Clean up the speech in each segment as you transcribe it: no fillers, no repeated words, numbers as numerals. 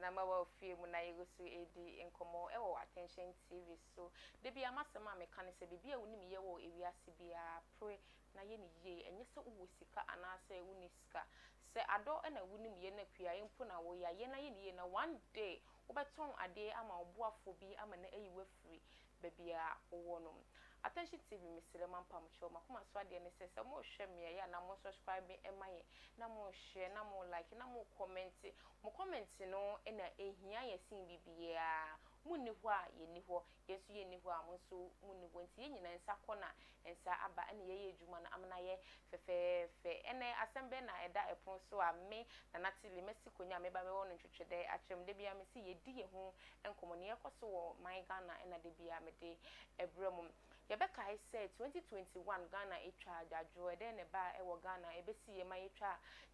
Na ma wɔ fie mu na yɛgu so edi nkɔmmɔ ɛwɔ Attention TV so. Da bi amasɛm a meka ne sɛ biribi a wonim yɛ wɔ ewiase biara, pere na yɛ ne yie. Ɛnyɛ sɛ wowɔ sika anaasɛ wonni sika. Sɛ adɔ ɛna wonim yɛ na kuayɛ mpo na woyɛ a, yɛ na yɛ ne yie, na one day wobɛtɔn adeɛ ama ɔboafoɔ bi ama na ayi wafiri baabi a wowɔ no. Attention TV, mesrɛ mo, mpamokyɛw, makoma so adeɛ ne sɛ mohwɛ me ɛyɛ a, na mo subscribe ɛma yɛn, na mo share, na mo like, na mo comment. Mo comment no ɛna ehia yɛ sen biribiara. Mo nni hɔ a, yɛnni hɔ. Yɛn nso yɛnni hɔ a, mo nso mo nni hɔ. Nti yɛn nyinaa nsa kɔ na nsa aba ɛna yɛyɛ adwuma no amena yɛ fɛfɛɛfɛ. Ɛnɛ asɛm bɛn na ɛda ɛpono so a me Nana Tili mɛsi konya a meba bɛwɔ no ntwetwedɛ akyerɛ mu? Da bia mesi yɛdi yɛn ho nkɔmmɔ ne yɛkɔ so wɔ man Ghana, ɛna da bia mede ɛbrɛ mu. Yɛbɛkae sɛ 2021 Ghana atwa gyaadwoɔ. Ɛdɛn na ɛbaa ɛwɔ Ghana ɛbɛsi yɛ ma yɛtwa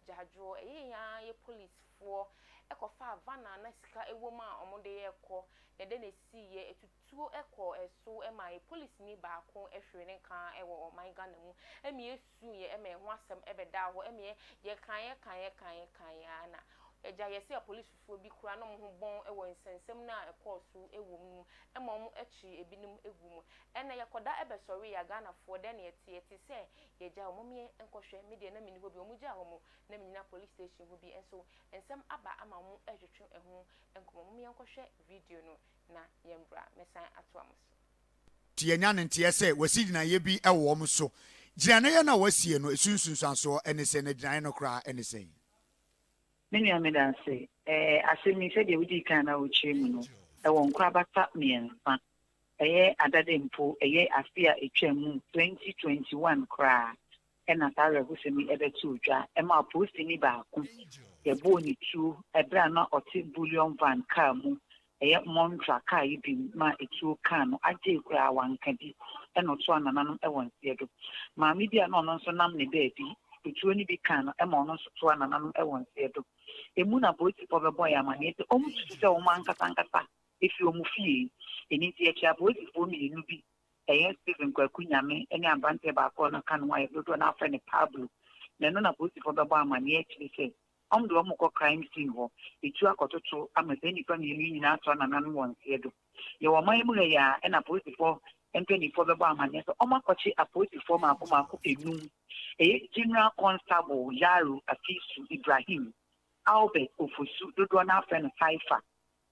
gyaadwoɔ? Ɛyɛ yɛn ara yɛ policefoɔ ɛkɔfa van a na sika ɛwɔ mu a wɔde yɛkɔ, na ɛdɛn na esi yɛ? Etutuo ɛkɔ ɛso ɛma yɛ policeni baako ɛhwere ne nka ɛwɔ ɔman Ghana mu, ɛma yɛsu yɛ, ɛma ɛho asɛm ɛbɛda hɔ, ɛma yɛ yɛkan yɛkan yɛkan yɛkan yɛ na agya yɛsɛ apolisifoɔ bi kura na wɔn ho bɔn ɛwɔ nsɛnsɛm no a ɛkɔɔ so ɛwɔ mu no, ɛma wɔn akyi ebinom egu mu. Ɛna yɛkɔda ɛbɛsɔre yɛ Ghanafoɔ, dɛn na yɛte? Yɛte sɛ yɛgya wɔn yɛ nkɔhwɛ. Me deɛ, na mini hɔ bi. Wɔn gya wɔn na mi police station hɔ bi nso nsɛm aba ama wɔn ɛretwetwe ɛho nkɔmɔ. Wɔn yɛn nkɔhwɛ video no na yɛn bra mɛsan ato am so. Nti yɛnya ne nteɛ sɛ wasi gyinaeɛ bi wɔ wɔn so. Gyinaeɛ no a wasie no, ɛsu nsunsuansoɔ ne sɛ na gyinaeɛ no koraa ne sɛn? Me nua, meda ase. Asɛm yi, sɛdeɛ wodii kan na wokyerɛ mu no, ɛwɔ nkorabata mmiɛnsa. Ɛyɛ adade mpo, ɛyɛ afe a ɛtwa mu 2021 koraa ɛna saa awerɛhosɛm yi ɛbɛto dwa, ɛma apolisini baako yɛbɔɔ ne tuo ɛberɛ a na ɔte bullion van kaa mu, ɛyɛ Montra kaa yi bi mu, ma etuo kaa no agye koraa wanka bi, ɛna ɔto anananom ɛwɔ nseɛ do. Maame bi a na ɔno nso nam ne baabi, etuo no bi kaa no, ɛma ɔno nso to anananom ɛwɔ nseɛ do. Emu na apolisifoɔ bɛbɔ yɛ amaneɛ sɛ ɔmo tutu sɛ wɔn ankasa ankasa efi wɔn fie. Ɛni nti yɛkyɛ apolisifoɔ mmienu bi, ɛyɛ Stephen Kwaku Nyame ne aberanteɛ baako a ɔno ka ne ho a yɛdodoɔ no afrɛ no Pablo. Na ɛno na apolisifoɔ bɛbɔ amaneɛ akyire sɛ ɔmo de wɔn kɔ crime scene hɔ, etu akɔtoto ama saa nnipa mmienu yi nyinaa ato anananom wɔ nseɛ do. Yɛwɔ ɔman mu ha yi a, ɛna apolisifoɔ mpanimfoɔ bɛbɔ amaneɛ sɛ ɔmo akɔkye apolisifoɔ mako mako enum, ɛyɛ General Constable Yaro Afisu Ibrahim, Albert Ofosu, dodoɔ no afrɛ no Saifa,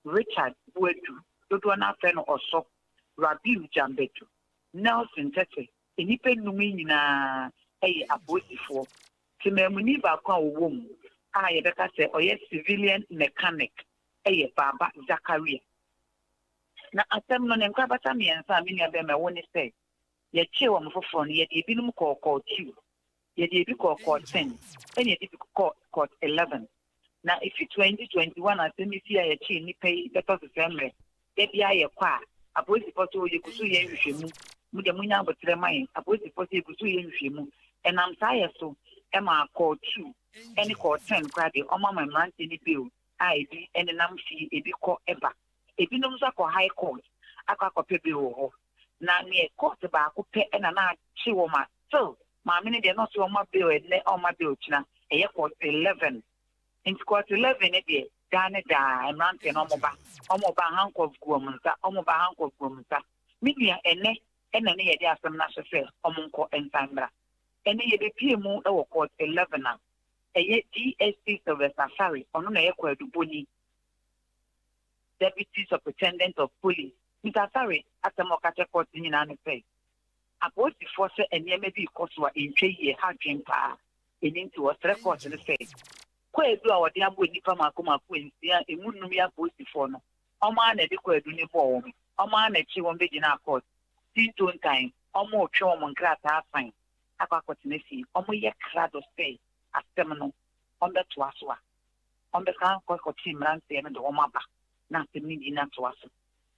Richard Buadu, dodoɔ no afrɛ no Ɔsɔ, Rabiu Jambedu, Nelson Tete. Nnipa nnum yi nyinaa yɛ apolisifoɔ. Temaamuni baako a wɔwɔ mu a yɛbɛka sɛ ɔyɛ civilian mechanic yɛ Baba Zakaria. Na asɛm no ne nkorabata mmiɛnsa a me nua bɛrima ɛwɔ ne sɛ yɛkyee wɔn foforɔ no, yɛde ebinom kɔɔ court 2, yɛde ebi kɔɔ court 10, ɛna yɛde bi kɔɔ court 11. Na efi 2021 asɛm yi si a yɛkyee nnipa yi bɛtɔ so sɛ mmerɛ yɛde ayɛ kɔ a, apolisifoɔ sɛ yɛgu so yɛ nhwehwɛmu mu deɛ, munya abotire ma yɛn. Apolisifoɔ sɛ yɛgu so yɛ nhwehwɛmu, ɛnam saa yɛ so ɛma court 2 ɛne court 10 koraa deɛ, ɔmo ama mmeranteɛ no bail a ebi ɛnenam fie, ebi kɔ ɛba, ebinom nso akɔ High Court akɔ akɔpɛ bail wɔ hɔ. Na neɛ court baako pɛ ɛna na akye wɔn a still maame no deɛ, na ɔsɛ ɔma bail ɛnɛ, ɔma bail kyina, ɛyɛ court 11. Nti court 11 ne deɛ, daa ne daa mmeranteɛ no ɔmo ba, ɔmo ba, handcuff gu ɔmo nsa, ɔmo ba, handcuff gu ɔmo nsa. Me nua, ɛnɛ ɛna ne yɛde asɛm no ahyɛ sɛ ɔmo nkɔ nsan mmra. Ɛnɛ yɛbɛpie mu ɛwɔ court 11 a ɛyɛ DSP Sylvester Asare, ɔno na ɛyɛ kwaadubɔni, Deputy Superintendent of Police Mr Asare. Asɛm a ɔka kyerɛ court nyinaa ne sɛ apolisifoɔ sɛ nneɛma bi kɔ so a ntwa yie ha dwen paa. Ɛni nti wɔsrɛ court no sɛ kwaadu a wɔde abɔ nnipa mako mako nsia a emu nnum yɛ apolisifoɔ no, ɔmo ara na ɛde kwaadu no bɔɔ wɔn, ɔmo ara na akyi wɔn bɛgyina court tintontan, ɔmo retwe wɔn nkrataa asan akɔ akɔtena fie. Ɔmo yɛ krado sɛ asɛm no ɔmo bɛtoa so a, ɔmo bɛka akɔkɔkye mmeranteɛ no de wɔn aba na asɛm no nyinaa toa so.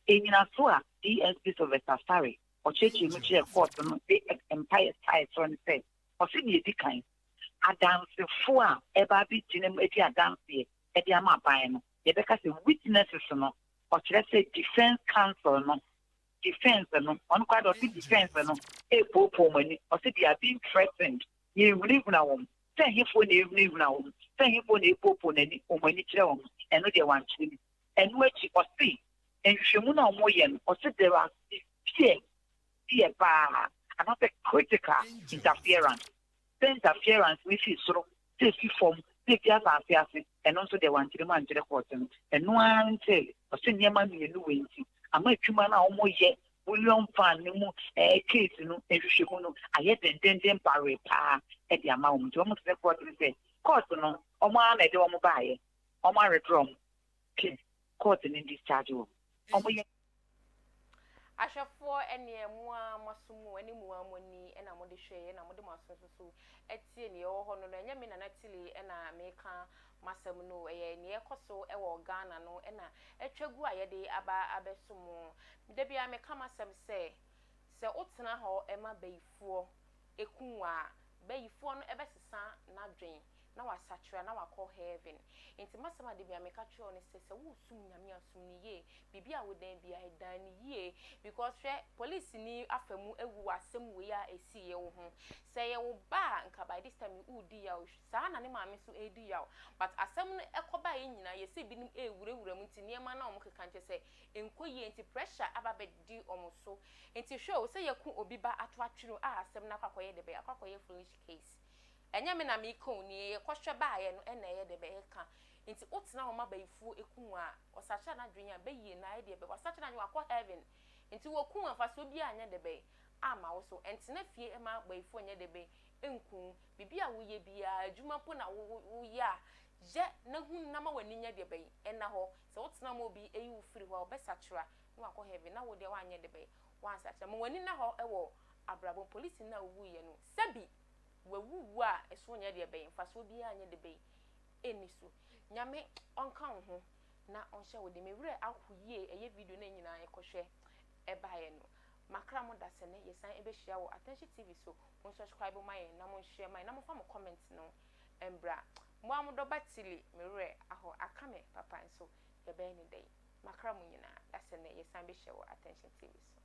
Enyinaso a DSP Sylvester Asare ɔkyerɛkyerɛ mu kyerɛ court no de mpaeɛ tae so ne sɛ, ɔsi deɛ edi kan, adansefo a ɛba abɛgyina mu adi adanseɛ ɛde ama aban no, yɛbɛka sɛ witnesses no, ɔkyerɛ sɛ defence counsel no, defence no, ɔno koraa de ɔsi defence no epoopoo wɔn ani. Ɔsi they are being threatened, yɛhunahuna wɔn. Sɛ ɛhefoɔ na ehunahuna wɔn, sɛ ɛhefoɔ na epoopoo n'ani wɔn ani kyerɛ wɔn, ɛno deɛ wankyerɛ mu. Ɛno akyi ɔse nhwehwɛmu no a wɔyɛ no, ɔse there are severe, severe paa anaasɛ critical interference. Sɛ interference no fi soro, sɛ efi fam, sɛ efi asase ase, ɛno nso deɛ wankyerɛ mu ankyerɛ kɔɔte no. Ɛno ara nti ɔse nneɛma mmienu wei nti ama adwuma no a wɔyɛ William Fan no mu ɛɛ case no nhwehwɛmu no ayɛ dendenden baree paa de ama wɔn. Nti wɔn srɛ kɔɔte no sɛ kɔɔte no wɔn ara na ɛde wɔn baeɛ, wɔn awithdraw wɔn case, kɔɔte no discharge wɔn. Wɔn yɛ. Ahwɛfoɔ ɛneɛ mo ara mo aso mu ɛne mo ara mo ani ɛna mo de hwɛeɛ ɛna mo de mo aso nso so ɛtie neɛ ɛwɔ hɔ no no ɛnyɛ me Nana Tile ɛna meka m'asɛm no o ɛyɛ neɛ ɛkɔ so ɛwɔ Ghana no ɛna atwa gu a yɛde aba abɛso mo. Da biara meka m'asɛm sɛ sɛ wotena hɔ ma bayifoɔ ɛku wo a bayifoɔ no ɛbɛsesa n'adwen na wasakyera na wakɔ heaven. Nti m'asɛm a da biara meka kyerɛ wo ne sɛ, sɛ woresom Nyame a, som no yie. Biribi a wodan biara, dan no yie. Because hwɛ, polisini afa mu awu wɔ asɛm wei a ɛsiiɛ wo ho. Sɛ ɛyɛ wo ba a, nka by this time yi woredi yaw. Saa na ne maame nso redi yaw. But asɛm no ɛkɔbaeɛ nyinaa, yɛsɛ binom rewurawura mu nti nneɛma no a wɔkeka no kyerɛ sɛ ɛnkɔ yie nti pressure aba abɛdi wɔn so. Nti hwɛ o, sɛ yɛku obi ba ato atwene o, a asɛm no akɔ akɔyɛ dɛbɛn, akɔ akɔyɛ foolish case. Ɛnyɛ me na meka o, nea yɛkɔhwɛ baeɛ no na ɛyɛ dɛ bɛka. Nti wotena hɔ ma bayifoɔ ku wo a, ɔsakyera n'adwene a, bɛyie no ayɛ deɛ bɛ, wasakyera n'adwene, wakɔ heaven. Nti wɔku wo a, mfasoɔ biara nyɛ dɛ bɛn amma wo so. Ntena fie mma bayifoɔ nyɛ dɛ bɛn nku wo. Biribi a woyɛ biara, adwuma mpo na woyɛ a, yɛ na hu na ma w'ani nyɛ deɛ bɛn nna hɔ. Sɛ wotena ma obi yi wo firi hɔ a, ɔbɛsakyera na wakɔ heaven, na wo deɛ woanyɛ dɛ bɛn, woansakyera. Ma w'ani nna hɔ wɔ abrabɔ mu. Polisini no a ɔwuiɛ no, sɛbi Wawu wu a ɛso nyɛ deɛ bɛn, mfasoɔ biara nyɛ de bɛn ɛnni so. Nyame ɔnka wo ho na ɔnhyɛ wo den. Me werɛ aho yie ɛyɛ video no nyinaa yɛkɔhwɛ ɛbaeɛ no. Makra mo dasɛnɛ yɛsan ɛbɛhyia wɔ Attention TV so. Mo subscribe ma yɛn na mo nshare ma yɛn na momfa mo comment no mbra. Mo ara mo dɔba Tilly me werɛ aho aka me papa nso yɛbɛyɛ no dɛn. Makra mo nyinaa dasɛnɛ yɛsan bɛhyia wɔ Attention TV so.